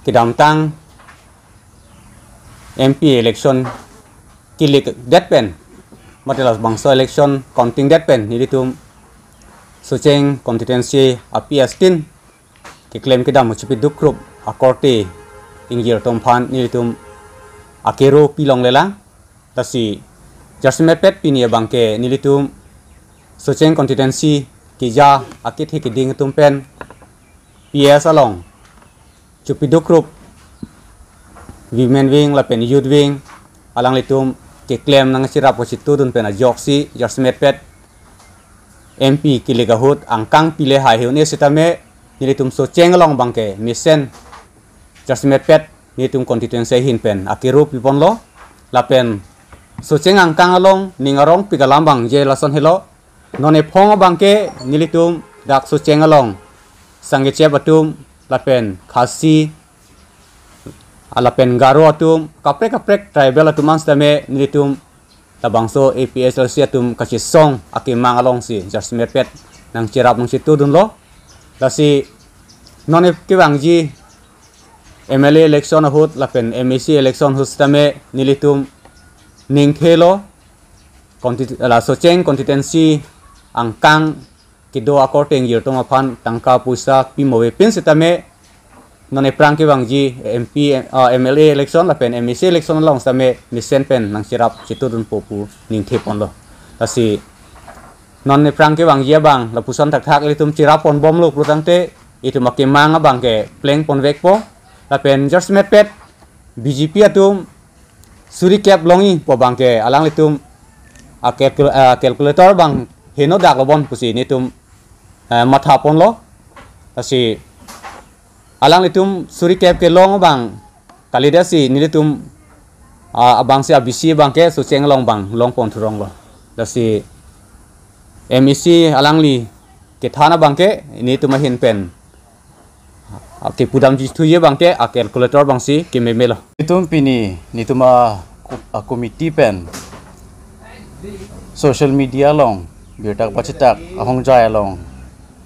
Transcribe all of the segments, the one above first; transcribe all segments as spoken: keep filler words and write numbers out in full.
kedamtang M P election kelik det pen, mate labangso election counting det pen, nelitum Socheng constituency a P S tin keklem kedam chepeduk rup akorte ingjir atum aphan nelitum akero pilonglelang. Lasi jasemet pet pini abangke nelitum Socheng constituency keja akethe keding atum pen P S along chepeduk rup women wing lapen youth wing alanglitum keklem nangcherap kachitudun pen ajoksi jasemet pet M P kelik ahut angkang pile hai he un-e sitame nelitum Socheng along abangke mesen jasemet pet nelitum constituency ahin pen akero piponlo. Lapen Socheng angkang along ning arongpik alam abang je lason helo. Non ephong abangke nelitum dak Socheng along Sangkechep atum lapen Khasi lapen Garo atum kaprek kaprek tribal atum an sitame nelitum labangso A P H L C atum kachesong akemang alongsi jasemet pet nangcherap nangchitudunlo. Lasi non kevangji M L A election ahut lapen M A C election ahut sitame nelitum ningthelo consti-, la Socheng constituency angkang kedo akorte ingjir atum aphan tangka poisa pimo avepin sitame non ephrang kevangji M P, ah, M L A election lapen M A C election along sitame mesen pen nangcherap chitudunpo pu ningtheponlo. Lasi non ephrang kevangji abang lapuson thakthak ilitum cherapponbomlo pulotangte itum akemang abangke plengponvekpo. Lapen jasemet pet B J P atum suri kep longji pu abangke alanglitum a calcul-, ah, calculator abang heno daklo bon pusi nelitum, eh, mathaponlo. Lasi alanglitum suri kep kelong abang kalidetsi nelitum, ah, abangsi a B C abangke Socheng along abang longpon thuronglo. Lasi M A C alangli kethan abangke nelitum ahin pen akepudamji thuji abangke a calculator abangsi kememelo. Nelitum pini nelitum a, a committee pen social media along birta kapachitak ahongjai along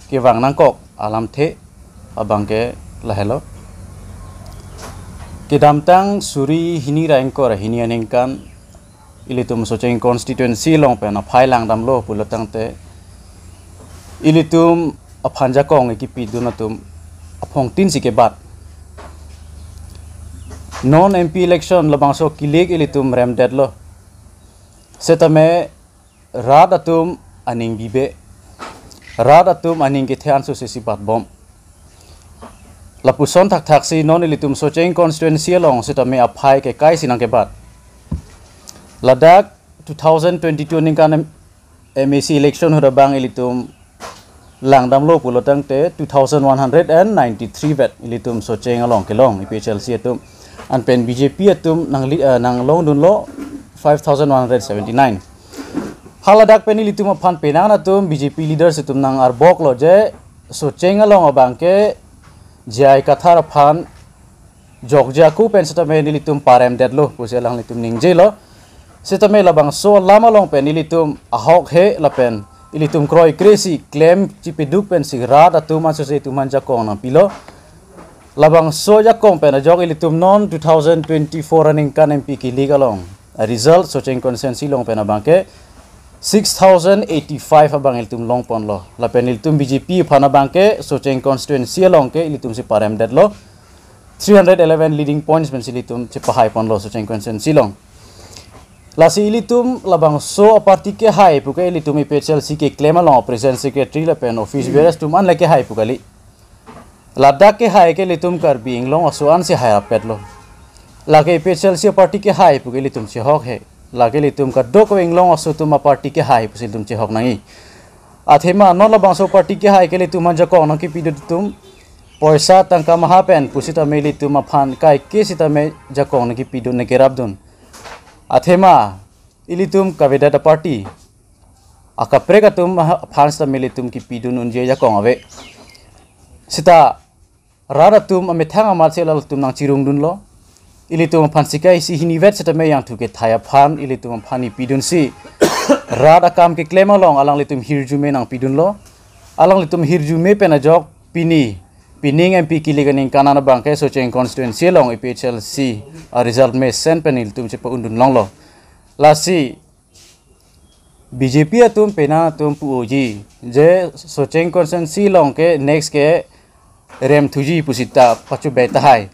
kevang nangkok alamthe abangke lahelo. Kedamtang suri hini ra ingkoi ra hini aningkan ilitum Socheng constituency along pen aphai langdamlo pulotangte ilitum aphan jakong kipidun atum aphongtin si kebat. Non M P election labangso kelik ilitum remdetlo. Setame rat atum aning bibe, rat atum aning kethe anso sesi batbom. Lapuson thakthaksi non ilitum Socheng constituency along sitame aphai kekaisi nangkebat. Ladak two thousand twenty-two aningkan M-, M A C election ahut abang ilitum langdamlo pulotangte two thousand one hundred and ninety-three vet ilitum Socheng along kelong A P H L C atum. Anpen B J P atum nangli-, eh, nanglongdunlo five thousand one hundred seventy-nine. Haladak pen ilitum aphan penang atum B J P leaders atum nang-arboklo je Socheng along abangke J I Kathar aphan jokje ako pen setame nelitum paremdetlo pusi alanglitum ningjelo. Setame labangso alam along pen ilitum ahok he lapen ilitum kroikresi klem chipeduk pensi rat atum anso si itum aphan jakong nangpilo. Labangso jakong pen ajok ilitum non two thousand twenty-four aningkan M P kelik along a result Socheng constituency along pen abangke six thousand eighty-five abang ilitum longponlo. Lapen ilitum B J P aphan abangke Socheng constituency along ke ilitum si paremdetlo. Three hundred eleven leading points pensi ilitum chepahaiponlo Socheng constituency along. Lasi ilitum labangso a party kehai puke ilitum A P H L C keklem along president secretary lapen office bearers atum an le kehai pu kali. Ladak kehai ke ilitum Karbi Anglong aso ansi hairapetlo. Lake A P H L C party kehai puke ilitum chehok he. Lake ilitum kadokave Anglong aso atum a party kehai pusi ilitum chehok nangji. Athema non labangso party kehai ke ilitum aphan jakong nangkipidun atum poisa tangka maha pen pusitame ilitum aphan kaike sitame jakong nangkipidun nangkerapdun. Athema ilitum kavedet a party akaprek atum aphan sitame ilitum kipidun unji ajakong ave. Seta rat atum amethang amat si lalatum nangchirungdunlo. Ilitum aphan sika isi hinivet sitame yangthu kethai aphan ilitum aphan nipidunsi rat akam keklem along alanglitum hirjume nangpidunlo. Alanglitum hirjume pen ajok pini pining M P kili kaningkan an abangke Socheng constituency along A P H L C a-result mesen pen ilitum chepa-undun longlo. Lasi B J P atum penang atum pu-oji je Socheng constituency along ke next ke remthuji pusita pachu beta hai.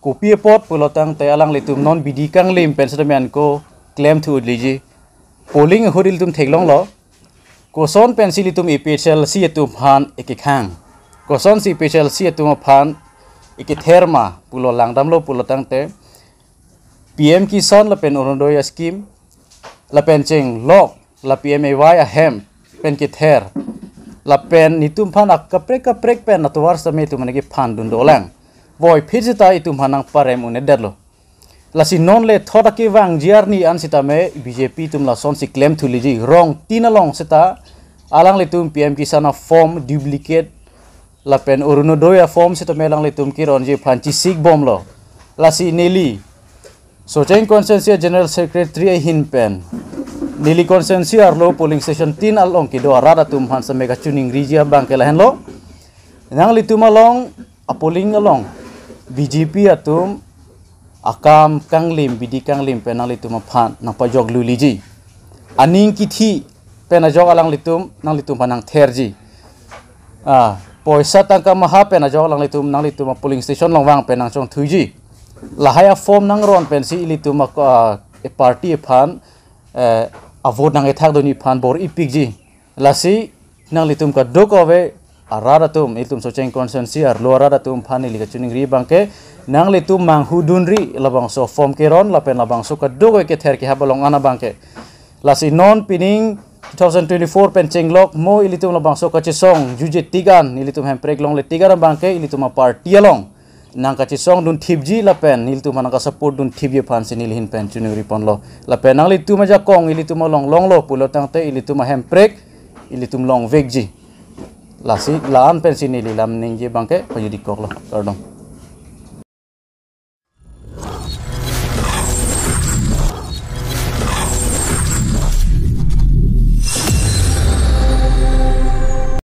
Kopi apot pulo tangte alanglitum non bidi kanglim pen sitame anke klemthu liji. Polling ahut ilitum theklonglo. Koson pensi ilitum A P H L C atum aphan ekekhang? Kosonsi A P H L C atum aphan ekether ma pulo langdamlo pulo tangte P M Kisan lapen Orunodoi scheme lapen chenglok la P M A Y ahem pen kether lapen netum aphan akaprek kaprek pen atovar sitame itum aphan kephan dun dolang. Voiphit sita itum aphan nangparem un-edetlo. Lasi non le thot akevangji arni an sitame B J P atum lasonsi klemthu liji. Rong tin along sita alanglitum P M Kisan a-form duplicate lapen Orunodoi a-form sitame alanglitum keronji aphan chesik bomlo. Lasi neli Socheng constituency general secretary ahin pen neli constituency arlo polling station tin along kedo arat atum aphan sitame kachiningriji abangke lahenlo. Nanglitum along a-polling along B J P atum akam kanglim, bidi kanglim pen nanglitum aphan nangpajoklu liji. Aning kithi pen ajok alanglitum nanglitum aphan nangtherji. Ah, poisa tangka maha pen ajok alanglitum nanglitum a-polling station along vang pen nangchongthuji. Lahai a-form nangron pensi ilitum a, ah, e-party aphan, eh, a-vote nang-ethak dunji aphan bor-ipikji. Lasi nanglitum kadokave arat atum, ilitum Socheng constituency arlo arat atum aphan neli kachiningri abangke nanglitum manghudunri labangso form keron lapen labangso kadokave kether kehap along an abangke. Lasi non pining two thousand twenty-four pen chenglok mo ilitum labangso kachesong juje tik an, ilitum hemprek longle tik an abangke ilitum a-party along nangkachesong dunthipji lapen ilitum aphan nangkasupport dunthipji aphansi neli ahin pen chiningri ponlo. Lapen nanglitum ajakong ilitum along longlo pulo tangte ilitum ahemprek ilitum longvekji. Lasi la-an pensi neli lam ningje abangke pajudikoklo. Kardom.